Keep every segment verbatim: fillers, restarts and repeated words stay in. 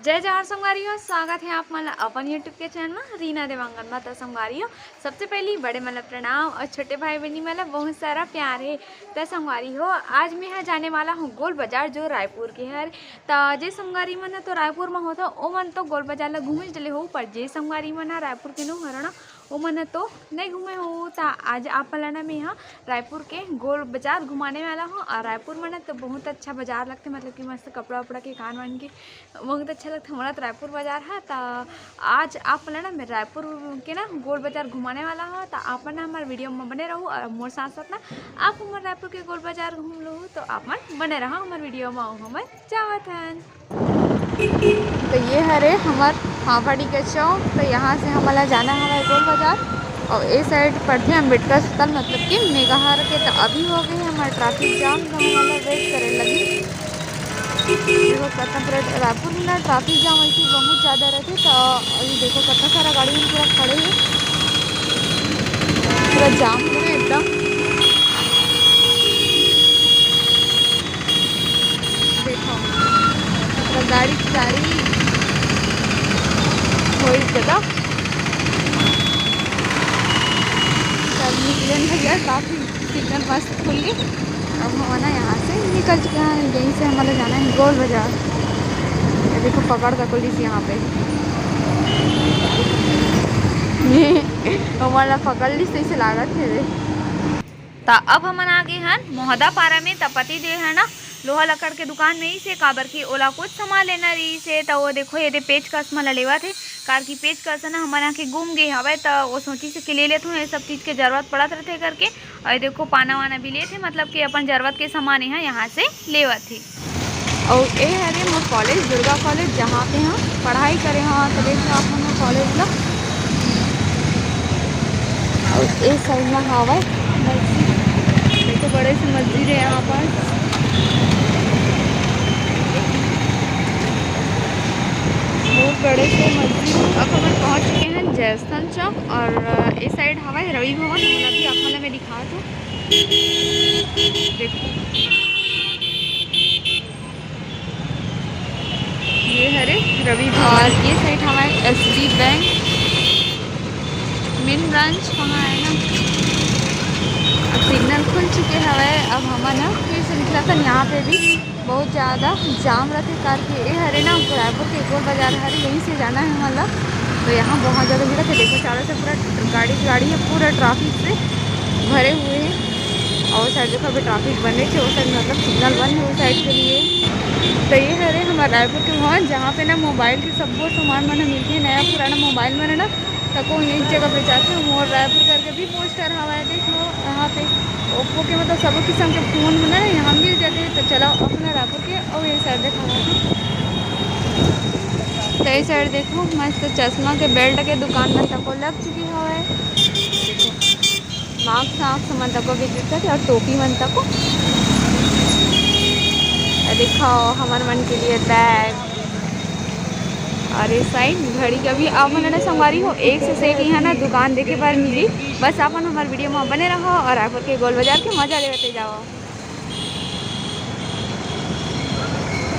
जय जोहार संगवारी हो, स्वागत हे आप मन ला अपन YouTube के चैनल म रीना देवांगन म। त संगवारी हो, सबसे पहली बड़े मन ला प्रणाम और छोटे भाई बहिनी मन ला बहुत सारा प्यार हे। त संगवारी हो, आज मैं ह जाने वाला हूँ गोल बाजार जो रायपुर के हर। त जे संगवारी मन ह तो रायपुर म होथो, ओ मन तो गोल बाजार ला घूमे डले हो, पर जे संगवारी मन ह रायपुर के नो हरो ना, ओ मन ह तो नहीं घूमे हो, त आज आप मन ला ना मैं ह रायपुर के गोल बाजार घुमाने वाला हूँ। और रायपुर म ना तो बहुत अच्छा बाजार लगथे, मतलब कि मस्त कपड़ा उपड़ा के कान वान के बहुत अच्छा लगथे मोला तो रायपुर बाजार ह। त आज आप मन ला ना मैं रायपुर के ना गोल बाजार घुमाने वाला हूँ, त आप मन ना हमारे वीडियो में बने रहू और मोर साथ साथ ना आप हमर रायपुर के गोल बाजार घूम लू। तो आप मन बने रहा हमारे वीडियो में, हमन जावत हन। तो ये हरे हमर हावड़ी के चौक। तो यहाँ से हमन ला जाना हवय गोल बाजार और ए साइड पड़थे अम्बेडकर अस्पताल, मतलब कि मेगाहार के। तो अभी हो गए हमारे ट्रैफिक जाम, तो हमन ला वेट करे लगी। देखो कतना पूरा रायपुर में ना ट्रैफिक जाम ऐसे बहुत ज़्यादा रहथे। तो अभी देखो कतना सारा गाड़ी मन पूरा खड़े हे, पूरा जाम पूरा एकदम। देखो, मतलब गाड़ी की गाड़ी होई दादा। चल निकले भैया, काफी सिग्नल मस्त खुल गए। अब हम ना यहाँ से निकल चुके हैं, यहीं से हमारा जाना है गोल बाजार। ये देखो पकड़ का पुलिस यहाँ पे, ये हमारा पकड़ ली, सही से लागत है रे। त अब हमन आ गे हन मोहदा पारा में। त पति देव ह ना लोहा लकड़ के दुकान में ही से, काबर कि ओला कुछ सामान लेना रही से। त वो देखो ये दे पेचकस मन ला लेवत हे, कार की पेचकस ह ना हमन आके गुम गे हवय। त वो सोची से कि ले लेत हूँ, ये सब चीज के जरूरत पड़त रथे करके। और ये देखो पाना वाना भी लेत हे, मतलब कि अपन जरूरत के सामान यहाँ यहाँ से लेवत हे। और ये हरे मोर कॉलेज, दुर्गा कॉलेज, जहाँ पे हम पढ़ाई करे हाँ। तो देख लो आप मन कॉलेज ला। और ये साइड में हावय मस्जिद, देखो बड़े से मस्जिद है यहाँ पर, बहुत बड़े से मस्जिद। अब हमन पहुँच चुके हैं जयस्थल चौक और ये साइड हावय रवि भवन, मतलब कि आप मन ला मैं दिखात हूँ। देखो ये हरे रवि भवन। और ये साइड हमारे एसबी बैंक मेन ब्रांच वहाँ है ना। अब सिग्नल खुल चुके हवय, अब हमन ना फिर से निकलत हन। यहाँ पे भी बहुत ज़्यादा जाम रहते कार के। ये हरे ना रायपुर के गोल बाजार हरे, यहीं से जाना है हमन ला। तो यहाँ बहुत ज़्यादा भीड़ रहते, देखो चारों से पूरा गाड़ी गाड़ी है, पूरा ट्रैफिक से भरे हुए हैं। और साइड देखो अभी ट्रैफिक बने थे, वो साइड मतलब सिग्नल बंद है उस साइड के लिए। तो ये हरे हमारे रायपुर के भवन, जहाँ पे ना मोबाइल के सब्बो सामान मन मिलथे, नया पुराना मोबाइल मन ना, तको एक जगह बेचाथे। मोर रायपुर करके भी पोस्टर हवा है, देख लो यहाँ पे ओप्पो के मतलब सब किस्म के फोन मन ना यहाँ मिल जाते। तो चलो अपना रायपुर के और ये साइड देखा, तो ये साइड देखो मस्त चश्मा के बेल्ट के दुकान मन तको लग चुकी हवे। मास्क सास्क मन तको भी दिखत हे और टोपी मन तको। ये दिखाओ हमर मन के लिए बैग। और इस साइड घड़ी के भी आप मन संगवारी हो, एक से सेक यहाँ ना दुकान देखे बर मिली। बस आप मन हमर वीडियो में बने रहो और रायपुर के गोल बाजार के मजा लेते जाओ।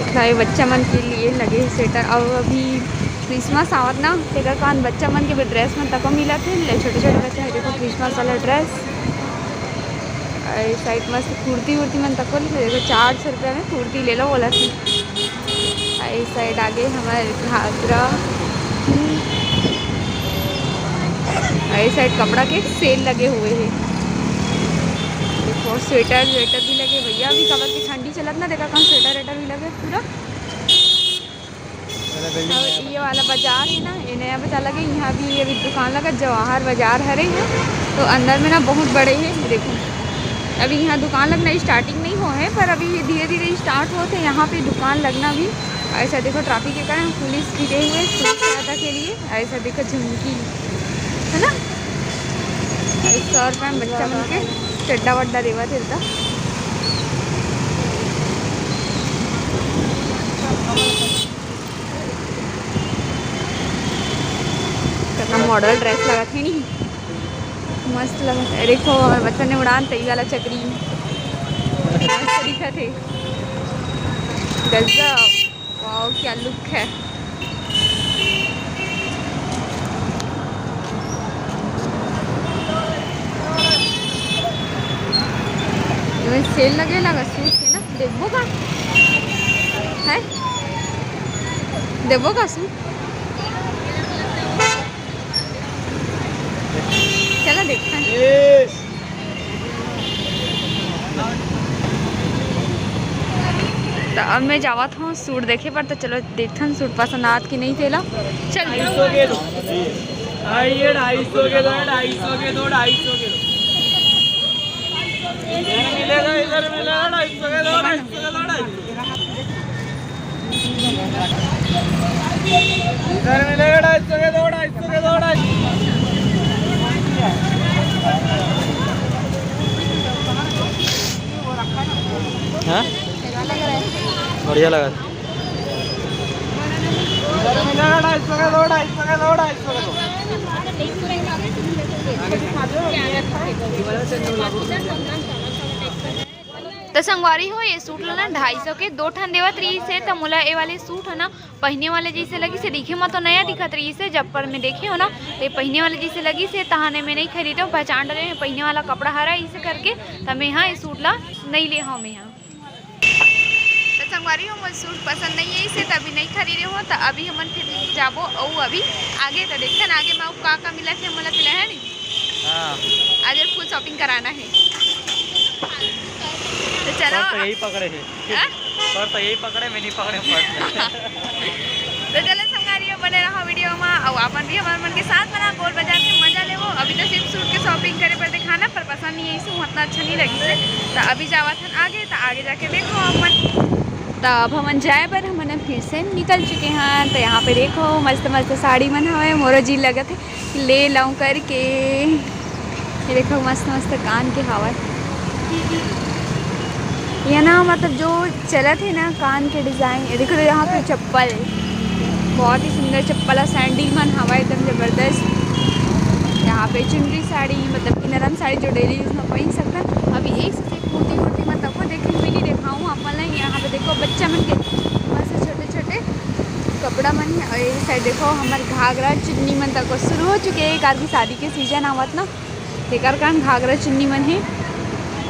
इतना ये बच्चा मन के लिए लगे हे स्वेटर। और अभी क्रिसमस आवत ना, तेकर कारण बच्चा मन के भी ड्रेस मन तको मिलत हे, ले छोटे छोटे बच्चा हे, देखो क्रिसमस वाला ड्रेस। और इस साइड मस्त कुर्ती उर्ती मन तको ले, देखो चार सौ रुपया में कुर्ती ले लो बोला थी। और इस साइड आगे हमारे घाघरा, और इस साइड कपड़ा के सेल लगे हुए हैं। देखो स्वेटर वेटर भी लगे भैया, अभी कमर की ठंडी चलत ना, देखा कम स्वेटर वेटर भी लगे पूरा। और ये वाला बाजार है ना, ये नया बाजार लगे, यहाँ भी अभी दुकान लगा, जवाहर बाजार हरे है। तो अंदर में ना बहुत बड़े है, देखो अभी यहाँ दुकान लगना स्टार्टिंग नहीं हो है, पर अभी ये धीरे धीरे स्टार्ट होते हैं यहाँ पे दुकान लगना भी। ऐसा देखो ट्रैफिक के कारण पुलिस गिरे हुए पुलिस सहायता के लिए। ऐसा देखो झुमकी है ना, सौ रुपये में बच्चा मन के चड्डा वड्डा देवा थे। कितना मॉडल ड्रेस लगत हे नी, मस्त लगत हे। देखो हमर बच्चा ने उड़ान तई वाला चकरी मस्त दिखत हे, गजब। वाओ क्या लुक है। सेल लगे लगा सूट के ना, देखबो का है, देखबो का सूट। चलो देखते हैं। तो अब मैं जावत हूँ सूट देखे बर, तो चलो देखथन सूट पसंद आत कि नहीं तेला। चल। ढाई सौ के दो। ढाई, ये ढाई सौ के दो, ढाई सौ के दो, ढाई सौ के दो। इधर मिलेगा, इधर मिलेगा, ढाई सौ के दो, ढाई सौ के दो, ढाई सौ। इधर मिलेगा, ढाई सौ के दो, ढाई सौ के दो, ढाई सौ। हाँ? बढ़िया लगा। त संगवारी हो, ये सूट ला ना ढाई सौ के दो ठन देवत रहिस हे, त मोला ये वाले सूट ह ना पहिने वाले जैसे लगिस हे, दिखे म तो नया दिखत रहिस हे, जब पर मैं देखे हो ना, तो ये पहिने वाले जैसे लगिस हे, तहाने मैं नहीं खरीदे हूँ, पहचान डरे हूँ, पहिने वाला कपड़ा हरा इसे करके, त मैं हाँ ये सूट ला नहीं ले हूँ मैं हाँ। त संगवारी हो, मोर सूट पसंद नहीं है इसे, तभी नहीं खरीदे हो। त अभी हमन फिर जाबो अउ अभी आगे त देखथन आगे में अउ का का मिलत हे मोला तिला है नहीं। हाँ। आज फुल शॉपिंग कराना है। तो चलो। पर तो यही पकड़े है। हाँ? पर तो यही पकड़े, मैं नहीं पकड़े पर। तो चलो संगवारी हो, बने रहो वीडियो में, और अपन भी हमारे मन के साथ बना गोल बाजार के मजा लेवो। अभी तो सिर्फ सूट के शॉपिंग करे पर दिखाना, पर पसंद नहीं है इसे, उतना अच्छा नहीं लगी से। तो अभी जावत हन आगे, तो आगे जाके देखो अपन। तो अब हमन जाए बर हमन फिर से निकल चुके हैं। तो यहाँ पे देखो मस्त मस्त साड़ी मन हवे, मोरो जी लगत है ले लाऊं करके। ये देखो मस्त मस्त कान के हावय। ये ना मतलब जो चलत हे ना कान के डिजाइन, ये देखो तो यहाँ पे चप्पल, बहुत ही सुंदर चप्पल और सैंडल मन हवा एकदम जबरदस्त। यहाँ पे चुनरी साड़ी मतलब कि नरम साड़ी जो डेली यूज में पहन सकथन। अभी एक से एक कुर्ती वुर्ती मतलब को देखे मिली दिखाऊँ आप मन ला। यहाँ पे देखो बच्चा मन के मस्त छोटे छोटे कपड़ा मन हे। और ये साइड देखो हमर घाघरा चुन्नी मन तक शुरू हो चुके हैं, काबर कि शादी के सीजन आवत ना, तेकर कारण घाघरा चुन्नी मन हे।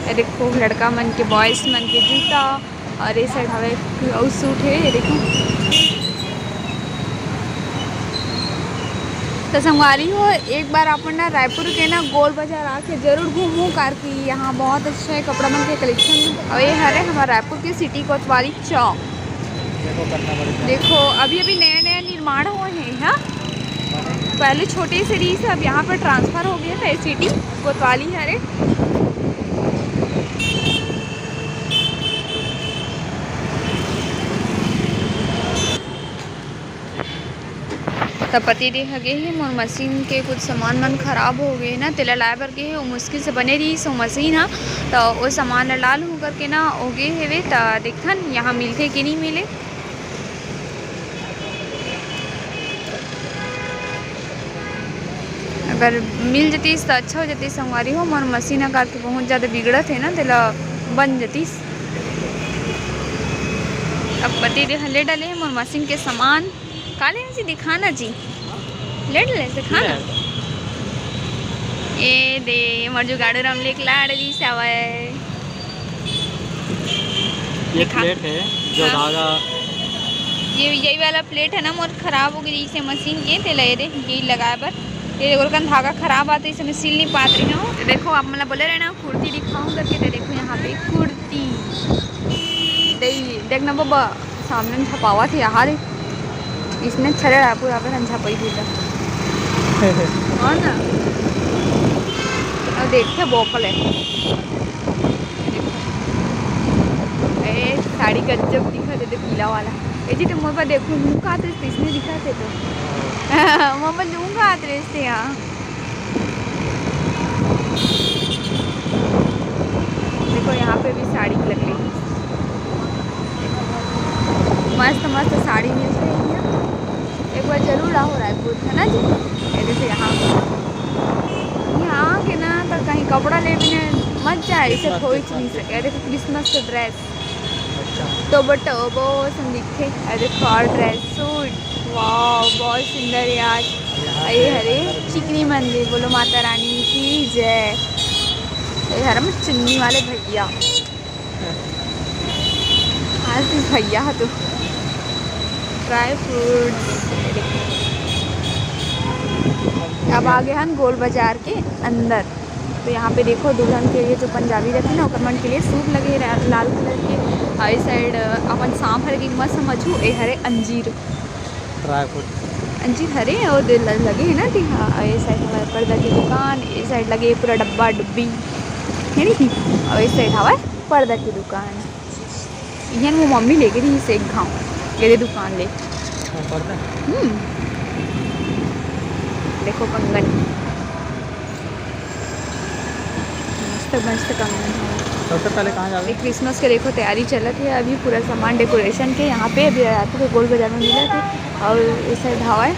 ये देखो लड़का मन के, बॉयज मन के जूता, और ये साइड हवे अउ सूट हे, ये देखो। तो संगवारी हो, एक बार अपन ना रायपुर के ना गोल बाजार आके जरूर घूमू, कार कि यहाँ बहुत अच्छे कपड़ा मन के कलेक्शन। और ये हरे हमारे रायपुर के सिटी कोतवाली चौक। देखो, कितना बड़ी। देखो, अभी अभी नया नया निर्माण हुआ है यहाँ। पहले छोटे से रही से, अब यहाँ पर ट्रांसफर हो गया था सिटी कोतवाली हरे। त पति देह गे हे, मोर मशीन के कुछ सामान मन खराब हो गए ना, तेला लाए बर गे हे, वो मुश्किल से बने रहिस वो मशीन ह, त वो सामान ला ला लूँ करके ना, वो गे हेवे, त देखथन यहाँ मिलथे कि नहीं मिले। अगर मिल जतिस त अच्छा हो जतिस संगवारी हो, मोर मशीन ह करके बहुत ज़्यादा बिगड़त हे ना, तेला बन जतिस। अब पति देह ले डले हे मोर मशीन के सामान। काले जी दिखाना जी, ले डले दिखाना। ए दे, मोर जुगाड़ू राम ले एक लाड़ ली सावय। ये दिखा। प्लेट है जो हाँ। धागा। ये यही वाला प्लेट है ना, मोर खराब हो गई इसे मशीन के, तेला ये दे, यही लगाए बर। ये ओकर कन धागा खराब आते, इसे मैं सिल नहीं पात रही हूँ। तो देखो, आप मतलब बोले रहे ना कुर्ती दिखाऊं करके, तो देखो यहाँ पे कुर्ती। दे, देखना बाबा, सामने में छपावत हे, यहाँ रे। इसने छरे रायपुर आकर हम छपाई देता। और ना, और देखते बोकल है। ए, साड़ी गजब दिखत हे, पीला वाला। ए जी, तो मोर पर देखो, मुँह का तो इसने दिखत हे तो। मोर पर मुँह का आत रहे इसने यहाँ। देखो, यहाँ पे भी साड़ी लग रही है, मस्त मस्त साड़ी मिलते हैं यहाँ। एक बार जरूर आओ रायपुर, है ना जी? ये देखो यहाँ, यहाँ के ना तो कहीं कपड़ा ले बिना मत जाए, इसे कोई चीज नहीं सके। ये देखो क्रिसमस के ड्रेस, टोबो टोबो से दिखे। ये देखो और ड्रेस सूट, वाह बहुत सुंदर यार। ये हरे चिकनी मंदिर, बोलो माता रानी की जय। ये हरे में चुन्नी वाले भैया। आज इस भैया ह तो ड्राई फ्रूट्स। अब आ गए हन गोल बाजार के अंदर। तो यहाँ पे देखो, दुल्हन के लिए जो पंजाबी रहती ना, ओकर मन के लिए सूट लगे हे ला-, लाल कलर के। और इस साइड अपन सांप हरे के मत समझू, ए हरे अंजीर। Dry fruit. अंजीर हरे और दे ल-, लगे हे ना, ती हाँ। और इस साइड हमारे पर्दा की दुकान, इस साइड लगे पूरा डब्बा डब्बी, है नी? और इस साइड हमारे पर्दा की दुकान। इहन वो मम्मी लेके रहिस एक घाव, एदे दुकान ले। वो पर्दा? हम्म। देखो कंगन। मस्त मस्त कंगन हे। सबसे पहले कहाँ जावे? ये क्रिसमस के देखो तैयारी चलत हे अभी, पूरा सामान डेकोरेशन के यहाँ पे अभी रायपुर के गोल बाजार में मिलत हे। और इस साइड हवा हे,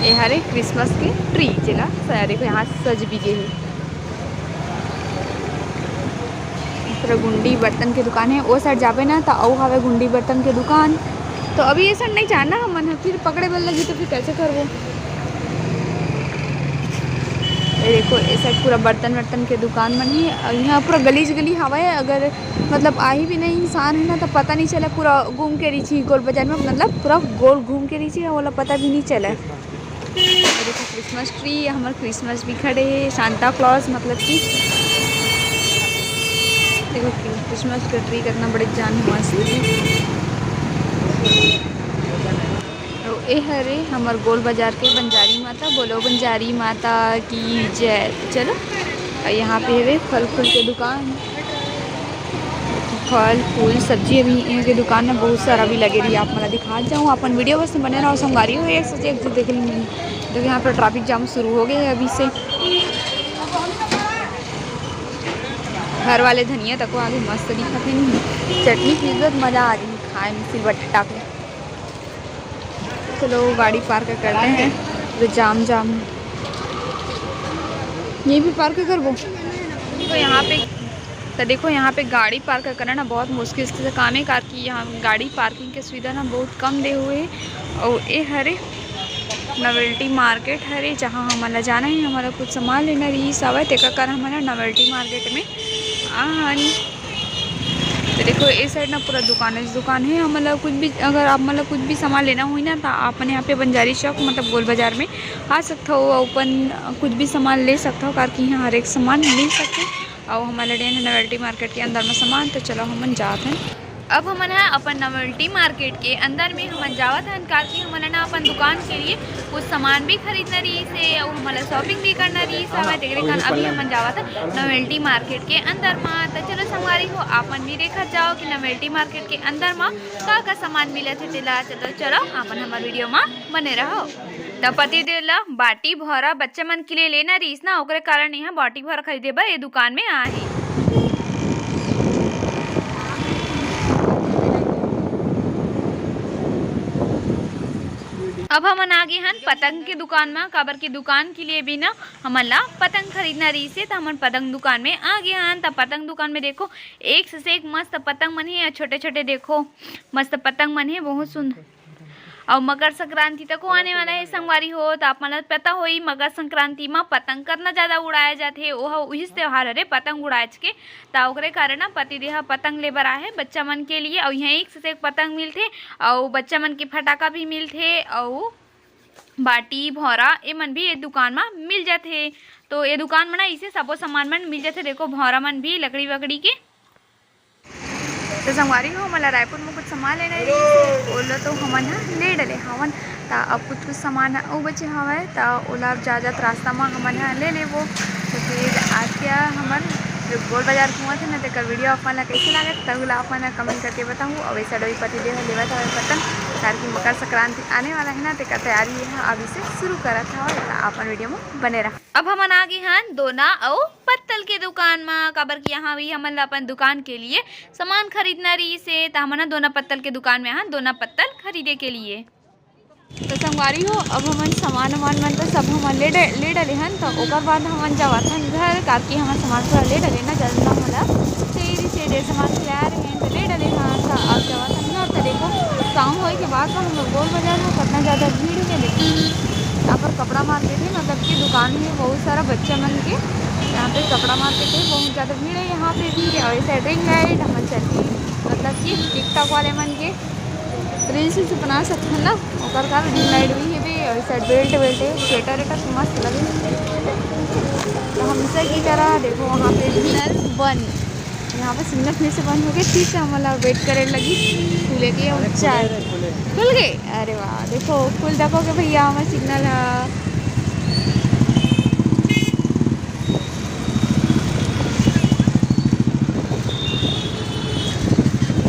ये हरे क्रिसमस के ट्री, जेला स-, देखो यहाँ सज भी गे हे। पूरा गुंडी बर्तन के दुकान हे, ओ साइड जाबे ना त अउ हवे गुंडी बर्तन के दुकान। तो अभी ये साइड नहीं जाना हमन ह, फिर पकड़े बर लगी तो फिर कैसे करबो? ये देखो, ये साइड पूरा बर्तन वर्तन के दुकान मन हे। अउ यहाँ पूरा गलीज गली हवय, अगर मतलब आही भी नहीं इंसान है ना तो पता नहीं चला, पूरा घूम के रही गोल बाजार में, मतलब पूरा गोल घूम के रही, ओला पता भी नहीं चला। ये देखो क्रिसमस ट्री, हमर क्रिसमस भी खड़े हे, सांता क्लॉज मतलब कि देखो क्रिसमस का ट्री कितना बड़े जान मस्त हे। तो ए हरे हमर गोल बाजार के बंजारी माता, बोलो बंजारी माता की जय। चलो, और यहाँ पे हवे फल फूल के दुकान, फल फूल सब्जी अभी यहाँ के दुकान में बहुत सारा भी लगे रही। आप मन ला दिखात जाऊँ, अपन वीडियो बस बने रहो संगवारी हो, एक से एक चीज देखे ल मिलही। देखो यहाँ पर ट्रैफिक जाम शुरू हो गए हे अभी से। घर वाले धनिया तको आगे मस्त दिखत हे, नहीं चटनी पीस दो तो मजा आ जाही खाए में सिलबट्टा पे। चलो गाड़ी पार्क करते हैं, तो जाम जाम है। ये भी पार्क करबो। तो यहाँ पे, तो देखो यहाँ पे गाड़ी पार्क करना ना बहुत मुश्किल से काम है, कारण कि यहाँ गाड़ी पार्किंग के सुविधा ना बहुत कम दे हुए है। और ये हरे नोवेल्टी मार्केट हरे, जहाँ हमन ला जाना है, हमन ला कुछ सामान लेना रहिस हवय, तेकर कारण हमन ह नोवेल्टी मार्केट में आन। तो देखो, ए साइड ना पूरा दुकान है, दुकान है। हमन ला कुछ भी, अगर आप मन ला कुछ भी सामान लेना होही ना, तो आप मन यहाँ पे बंजारी चौक, मतलब गोल बाजार में आ सकथो, अपन कुछ भी सामान ले सकथो, कारण कि यहाँ हर एक सामान मिल सकथे। अउ हमन ला लेना है नोवेल्टी मार्केट के अंदर में सामान, तो चलो हमन जात हन। अब हमन ह अपन नोवेल्टी मार्केट के अंदर में हमन जावत हन, कारण कि हमन ह ना अपन दुकान के लिए कुछ सामान भी खरीदना रहिस हे अउ हमन ला शॉपिंग भी करना रहिस हवय, तेकरे कारण अभी हमन जावत हन नोवेल्टी मार्केट के अंदर मा। त चलो संगवारी हो, आप मन भी देखत जाओ कि नोवेल्टी मार्केट के अंदर मा का का सामान मिलत हे तेला। चलो, चलो आप मन हमर वीडियो मा बने रहो। त पतिदेव ला बाटी भौरा बच्चा मन के लिए लेना रहिस ना, ओकरे कारण यहाँ बाटी भौरा खरीदे बर ये दुकान में आए हे। अब हमन आ गे हन पतंग के दुकान म, काबर के दुकान के लिए भी ना हमन ला पतंग खरीदना रहिस हे, त हमन पतंग दुकान में आ गे हन। त पतंग दुकान में देखो, एक से एक मस्त पतंग मन हे, छोटे छोटे देखो, मस्त पतंग मन हे, बहुत सुंदर। अउ मकर संक्रांति तको आने वाला हे संगवारी हो, त आप मन ला पता होही, मकर संक्रांति म पतंग कतना ज्यादा उड़ाया जाथे, ओह उहिच त्योहार हरे पतंग उड़ाएच के। त ओकरे कारण ना पतिदेव ह पतंग ले बर आए हे बच्चा मन के लिए, अउ इहाँ एक से एक पतंग मिलथे, अउ बच्चा मन के फटाका भी मिलथे, अउ बाटी भौरा ए मन भी ए दुकान म मिल जाथे। तो ए दुकान म ना इसे सबो सामान मन मिल जाथे। देखो भौरा मन भी लकड़ी वकड़ी के। तो संगवारी हो, हमन ला रायपुर में कुछ सामान लेना हे, ओला तो हमन ह ले डले हवन। त अब कुछ कुछ सामान ह अउ बचे हवय, त ओला अब जा जात रास्ता म हमन ह ले लेबो। तो फिर आज के हमन जो गोल बाजार घूमत हे ना, तेकर वीडियो आप मन ला कैसे लागत, तहू ला आप मन ह कमेंट करके बताहू। अउ वैसे डोई पति देव ह लेवत हवय पतंग, कारण कि मकर संक्रांति आने वाला है ना, तेकर तैयारी ह अभी से शुरू करत हवय। त आप मन वीडियो में बने रहा। अब हमन आ गे हन दोना अउ पत्तल के दुकान म, काबर कि यहाँ भी हमन ला अपन दुकान के लिए सामान खरीदना रहिस हे, त हमन ह दोना पत्तल के दुकान में हन, दोना पत्तल खरीदे के लिए। तो संगवारी हो, अब हमन सामान वामान मन तो सब हमन ले डे-, ले डले हन, तो ओकर बाद हमन जावत हन घर, काकि हमन सामान पूरा ले डले ना, जतना मोला चाहिए रहिस हे, जे सामान सिलाए रहे, ले डले हन, त अब जावत हन घर। त देखो, शाम होए के बाद तो हम लोग गोल बाजार में कितना ज़्यादा भीड़ हे। देखो, यहाँ पर कपड़ा मार्केट है, मतलब कि दुकान है बहुत सारा बच्चा मन के। यहाँ पे कपड़ा मार्केट है, बहुत ज़्यादा भीड़ है यहाँ पे भी। और ऐसे रिंग लाइट, हमन चलती, मतलब लगी TikTok वाले मन के reels उल्स बना सकथन ना, ओकर का रिंग लाइट भी हेबे, और साइड बेल्ट वेल्ट हे, स्वेटर वेटर मस्त लगे। तो हमसे की करा, देखो वहाँ पे भी बंद, यहाँ पे सिग्नल फिर से बंद हो गए, फिर से हमला वेट करे लगी खुले के। और चार खुल गए। अरे वाह, देखो खुल देखो के भैया हमार सिग्नल है।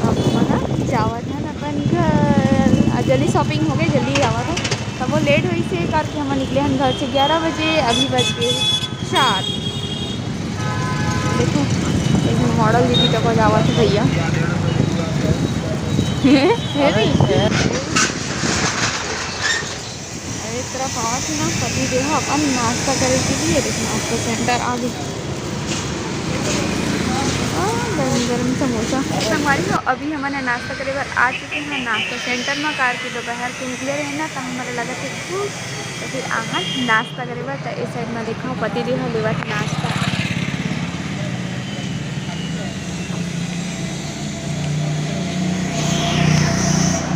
अब हमन ह जावत हन अपन घर। आ, जल्दी शॉपिंग हो गई, जल्दी जावत हन। तब वो लेट होइस हे करके हमन निकले हन घर से ग्यारह बजे, अभी बज गए चार। देखो, एक मॉडल दीदी तक जावत हे भैया। हे नहीं? अरे, एक तरफ आवत हे ना, पति देव ह अपन नाश्ता करे के लिए, देखो, नाश्ता सेंटर आ गई। आ, गरम गरम समोसा। संगवारी हो, अभी हमन ह नाश्ता करे बर आ चुके हैं नाश्ता सेंटर में। कार के दोपहर के निकले रहे ना, तो हमारे लगा थे भूख, तो फिर आहन नाश्ता करे बर। तो इस साइड में देखो, पति देव ह लेवत नाश्ता।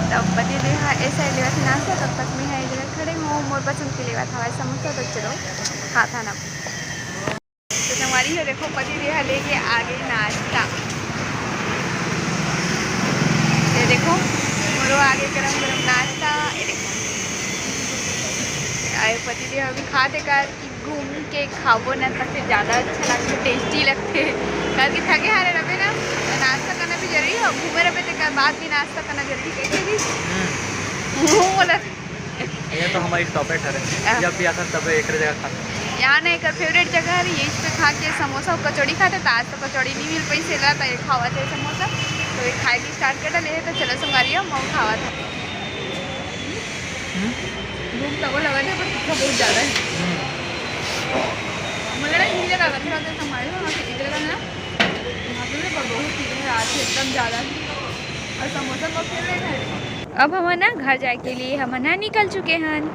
तब पति देव ह ए साइड लेवत हे नाश्ता, तब तक मैं ह ए जगह खड़े हूँ, मोर पसंद के लेवत हवय समोसा, तो चलो खात हन अब। तो संगवारी हो, देखो पति देव ह लेके आ गए नाश्ता। ये देखो, मोरो आगे गरम गरम नाश्ता। ये देखो, आए पति देव अभी खात हे का कि घूम के खाबो ना, तब से ज्यादा अच्छा लगथे, टेस्टी लगथे। काबर कि थके हारे रहिबे ना, तो नाश्ता करना भी जरूरी हो। घूमे रहिबे तेकर बाद भी नाश्ता करना जरूरी, कहिथे जी। हम्म। वो बोला। ये तो हमारी टॉपेट हरे। हाँ। जब भी आता तब एक जगह खाते। यहाँ ना एकर फेवरेट जगह हरे, ये इस पे खा के समोसा और कचौड़ी खाते, तो आज तो कचौड़ी नहीं मिल पाई से ला, तो ये खावा थे समोसा, तो ये खाए के स्टार्ट कर डाले है। तो चलो संगवारी हो, मैं खावा था। हम्म? भूख तको लगा थे, पर भूख बहुत ज्यादा है। हम्म। मुझे ना हिंदी लगा थे, तो संगवारी हो, वहाँ से एक जगह ना, वहाँ पे भी बहुत चीजें हैं आज एकदम ज्यादा, और समोसा बहुत फेवरेट है। अब हमन ना घर जाए के लिए हमन ना निकल चुके हन।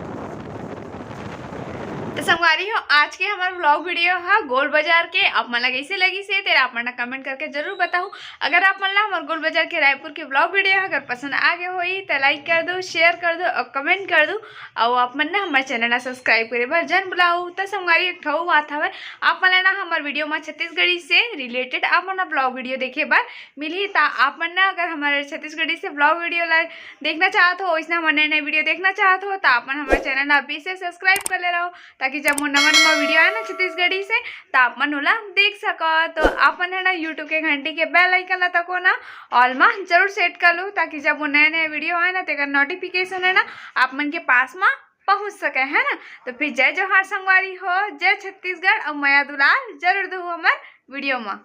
तो संगवारी हो, आज के हमार व्लॉग वीडियो हा गोल बाजार के आप मन ला कैसे लगिस हे, तेला आप मन ला कमेंट करके जरूर बताहू। अगर आप मन ला हमार गोल बाजार के रायपुर के व्लॉग वीडियो हा अगर पसंद आ गए होई, तो लाइक कर दो, शेयर कर दो और कमेंट कर दो। और आप मन ना हमारे चैनल ला सब्सक्राइब करे बर झन भुलाहू। तो संगवारी, एक ठो बात हवे, आप मन ला ना हमार वीडियो में छत्तीसगढ़ी से रिलेटेड आप मन ला व्लॉग वीडियो देखे बर मिलही। ता आप मन ना अगर हमारे छत्तीसगढ़ी से व्लॉग वीडियो ला देखना चाहत हो, इसने हमारे नए नए वीडियो देखना चाहत हो, तो आप मन हमारे चैनल ला अभी से सब्सक्राइब कर ले रहो, ताकि जब मोर नवा नवा वीडियो आए ना छत्तीसगढ़ी से, तो आप मन ओला देख सको। तो आप मन है ना YouTube के घंटी के बेल आइकन ला तको ना, ऑल मा जरूर सेट कर लो, ताकि जब वो नए नए वीडियो आए ना, तेकर नोटिफिकेशन है ना आप मन के पास मा पहुंच सके, है ना। तो फिर जय जोहार संगवारी हो, जय छत्तीसगढ़ और मया दुलार जरूर दू हमर वीडियो मा।